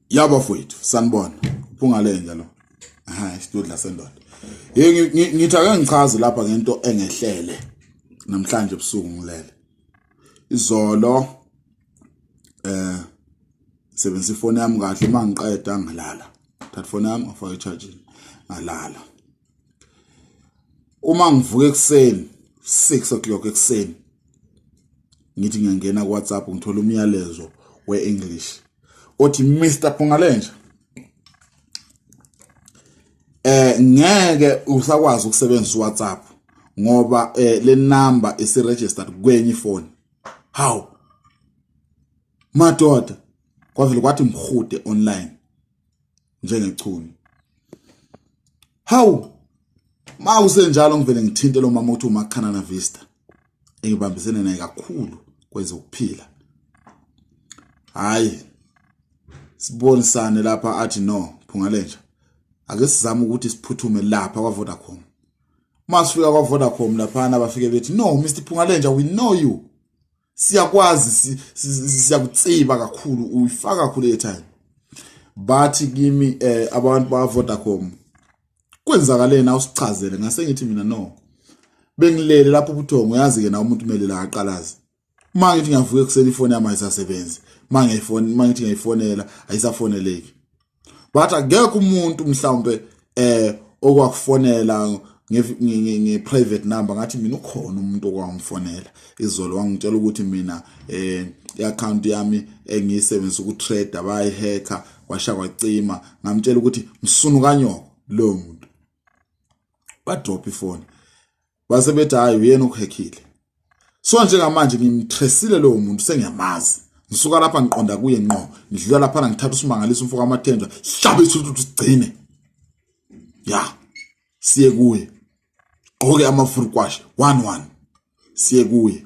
Ya bafowethu, sanibona. Uphunga lenja lo. Aha, isidudla sendoda. Hey, ngithi ake ngichaze lapha ngento engehlele namhlanje ebusuku ngilele. Izolo sebenzisa ifoni yami kahle, uma ngiqeda ngilala. Thatha ifoni yami, ngafaka echarging, ngalala. Uma ngivuka ekuseni 6 o'clock ekuseni, ngithi ngiyangena ku WhatsApp, ngithola umyalezo we-English othi, "Mr Phungalenja, ngeke usakwazi ukusebenzisa WhatsApp ngoba le number isi registered kwenye ifoni." How madoda, kwavele kwathi mhude online njengechunu. Hawu, ma kusenjalo ngivele ngithinte lo mama uthi uMakhanana Vista, engibambisene naye kakhulu kwezokuphila. Hayi, sibonisane lapha, athi, "No, Phungalenja, ake sizame ukuthi siphuthume lapha kwa Vodacom." Masifika kwa Vodacom laphana, bafike bethi, "No, Mr Phungalenja, we know you, siyakwazi, siyakutsiba kakhulu, uyifaka kakhulu airtime." Bathi kimi abantu ba Vodacom, "Kwenzakaleni? Awusichazele." Ngase ngithi mina, "No, bengilele lapho ubuthongo." Uyazi ke na, umuntu kumele la aqalaze. Uma ngithi ngiyavuka ekuseni, ifoni yami ayisasebenzi. Uma ngiyifoni, uma ngithi ngiyayifonela, ayisafoneleki. Bathi akekho umuntu mhlawumbe okwakufonela nge-private number. Ngathi mina, ukhona umuntu okwangifonela izolo, wangitshela ukuthi mina i-account yami engiyisebenzisa ukutrade bayihacka, kwasha kwacima. Ngamtshela ukuthi msunu kanyoko loyo muntu. Badrop ifoni, base bethi, "Hayi, uyena okuhackile." So njengamanje ngimtracile lowo muntu, sengiyamazi. Ngisuka lapha ngiqonda kuye ngqo, ngidlula lapha, ngithatha uSimangaliso umfo kaMathenjwa, hlabe isithuthu, sigcine ya, siye kuye, gqoke amafurukwashi 1 1, siye kuye.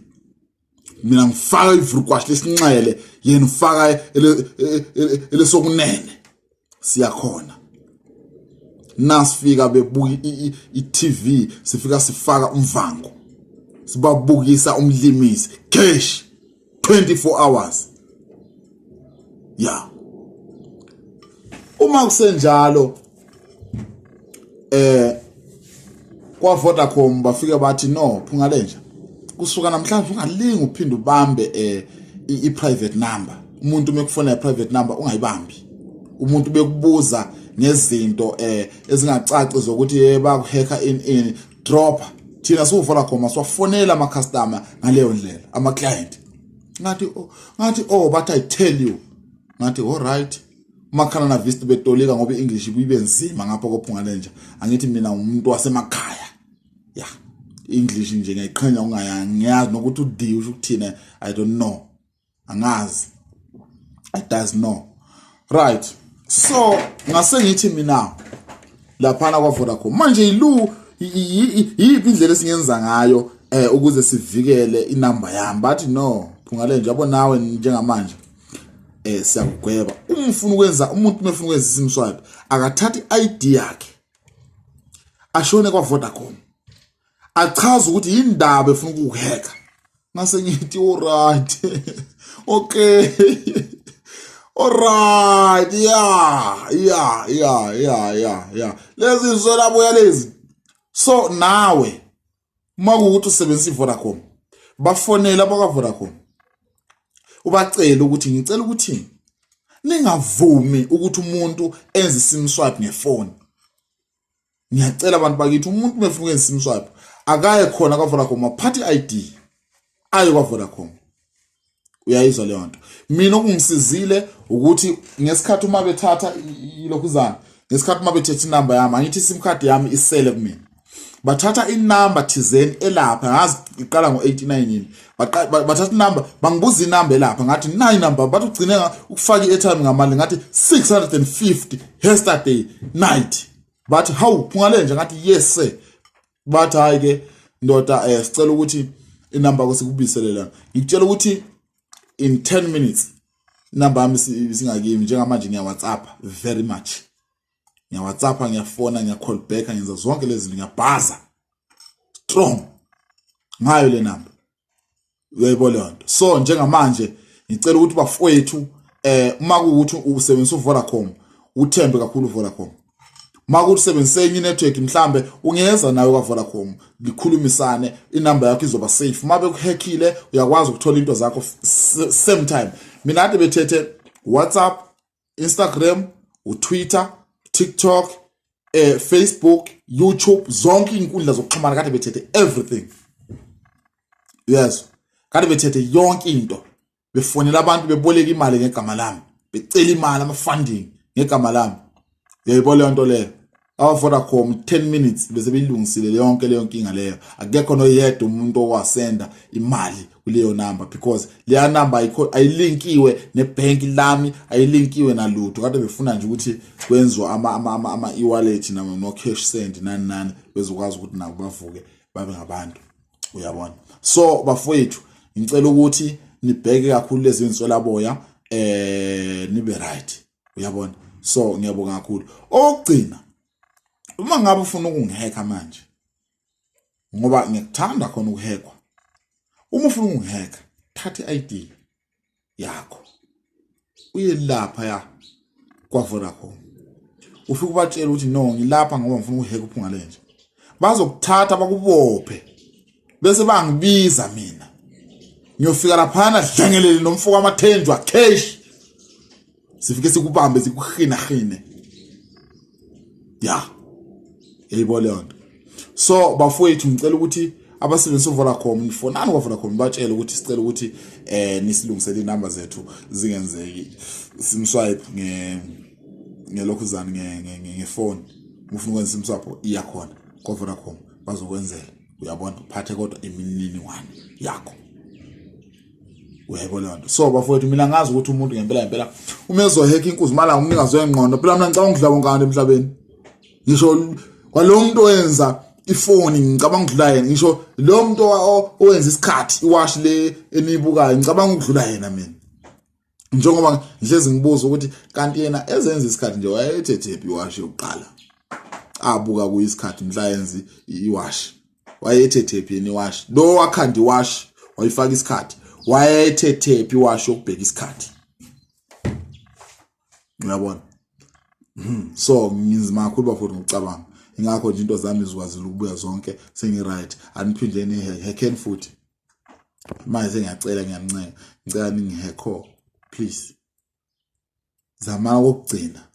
Mina ngifaka ivurukwashi lesinxele, yena ufaka elesokunene. Siyakhona, nasifika bebuka i-TV, sifika sifaka umvango, sibabukisa umlimisi cash 24 hours ya. Uma kusenjalo kwa Vodacom bafike bathi, "No, Phunga lenja, kusuka namhlanje ungalingi uphinde ubambe i-private number. Umuntu mekufona i-private number, ungayibambi. Umuntu bekubuza ngezinto ezingacaci zokuthi bakuhacka in drop. Thina siwu Vodacom siwafonela ama customer ngaleyo ndlela, ama client." Ngathi, "Oh." Ngathi, "Oh." Bathi, "I tell you." Ngathi, "All right." Umakhala na Vista betolika ngoba iEnglish ibuye nzima ngapha koPhunga lenja. Angithi mina umuntu wasemakhaya ya, English nje ngiyayiqhenya ungaya, ngiyazi nokuthi uD usho ukuthina. I don't know, angazi, I does know, right? So ngase ngithi mina laphana kwa Vodacom, manje ilu yiphi indlela esingenza ngayo ukuze sivikele inamba yami? Bathi, "No, Phunga lenja, yabo nawe njengamanje siyakugweba. Uma ufuna ukwenza, umuntu mefuna ukwenza iSIM swap, akathatha iID yakhe, ashone kwa Vodacom, achaze ukuthi indaba efuna ukuhacka." Ngase ngithi, "Alright, okay, alright, yeah, lezi nswelaboya lezi." So nawe uma kuwukuthi usebenzisa iVodacom, bafonele abaka Vodacom, ubacele ukuthi, "Ngicela ukuthi ningavumi ukuthi umuntu enze SIM swap ngefoni. Ngiyacela abantu bakithi, umuntu mefuna ukwenza SIM swap, akaye khona kwa Vodacom, aphathe ID, aye kwa Vodacom." Uyayizwa leyo nto? Mina okungisizile ukuthi ngesikhathi uma bethatha ilokhuzana, ngesikhathi uma bethetha inamba yami, angithi iSIM card yami isele kumina, bathatha inamba thizeni elapha, ngazi iqala ngo-89 yini. Bathatha inamba, bangibuza inamba elapha, ngathi, "Nayi inamba." Bathi, "Ugcine ukufaka i-airtime ngamali?" Ngathi, "650 yesterday night." Bathi, "Hawu, Phungale nje?" Ngathi, "Yes sir." Bathi, "Hayi ke ndoda, sicela ukuthi inamba kosikubuyisele la." Ngikutshela ukuthi in 10 minutes inamba yami singakimi. Njengamanje ngiya WhatsApp very much, ngiya WhatsApp, ngiyafona, ngiya call back, ngenza zonke lezi zinto, ngiyabhaza strong ngayo le number. Uyayibona leyo nto? So njengamanje ngicela ukuthi bafowethu Uma kuwukuthi usebenzisa uVodacom, uthembe kakhulu uVodacom. Uma kuthi usebenzise enye network, mhlambe ungeza nayo kwaVodacom, likhulumisane, inamba yakho izoba safe. Uma bekuhackile, uyakwazi ukuthola into zakho same time. Mina kade bethethe WhatsApp, Instagram, uTwitter, TikTok, Facebook, YouTube, zonke izinkundla zokuxhumana, kade bethethe everything. Yes, kade bethethe yonke into, befonela abantu, beboleka imali ngegama lami, becela imali, ama-funding ngegama lami. Uyayibona leyo nto leyo? Aba-Vodacom 10 minutes bese beyilungisile yonke leyo nkinga leyo. Akekho noyedwa umuntu owasenda imali kuleyo number, because leya number ayikho, ayilinkiwe nebhenki lami, ayilinkiwe nalutho. Kade befuna nje ukuthi kwenziwe ama e-wallet nama no cash send, nani nani, bezokwazi ukuthi nabo bavuke babe ngabantu, uyabona. So bafowethu, ngicela ukuthi nibheke kakhulu lezi inswelaboya, nibe right, uyabona. So ngiyabonga kakhulu. Okugcina, uma ngabe ufuna ukungihacka manje, ngoba ngiyakuthanda khona ukuhackwa, uma ufuna ukungihacka, thatha i-ID yakho, uye lapha ya kwa Vodacom, ufike ubatshela ukuthi, "No, ngilapha ngoba ngifuna ukuhacka uPhunga Lenja." Bazokuthatha bakubophe, bese bangibiza mina, ngiyofika laphana dlengelele nomfo kwaMathenjwa cash, sifike sikubambe, sikuhina hine ya. Yayibona leyo nto? So bafowethu, ngicela ukuthi abasebenzisa uVodacom, nifonani kwaVodacom, batshele ukuthi sicela ukuthi nisilungisele inamba zethu zingenzeki sim swap ngelokhuzana ngefoni. Ufuna ukwenza sim swap, iya khona kwaVodacom, bazokwenzela, uyabona. Uphathe kodwa imininingwane yakho, uyayibona nto. So bafowethu, mina ngazi ukuthi umuntu ngempela ngempela uma ezohacka inkunzi mala umnikazi wengqondo. Phela mina ngicabanga ukudla wonkana emhlabeni, ngisho kwalo muntu owenza ifoni ngicabanga ukudlula yena, ngisho lo muntu owenza isikhathi, iwashi le eniyibukayo, ngicabanga ukudlula yena mina. Njengoba ngihlezi ngibuza ukuthi kanti yena ezenza isikhathi nje wayethethephi iwashi yokuqala abuka kuyo isikhathi, mhla yenza iwashi wayethethephi yena iwashi lo wakhanda iwashi wayifaka isikhathi, wayethethephi iwashi yokubheka isikhathi, uyabona? So nginzima kakhulu bafowethu ngokucabanga, ingakho nje into zami zikwazile ukubuya zonke, sengi-right. Aniphinde nihackeni futhi manje, sengiyacela, ngiyancenga, ngicela ningihacko please, zamana kokugcina.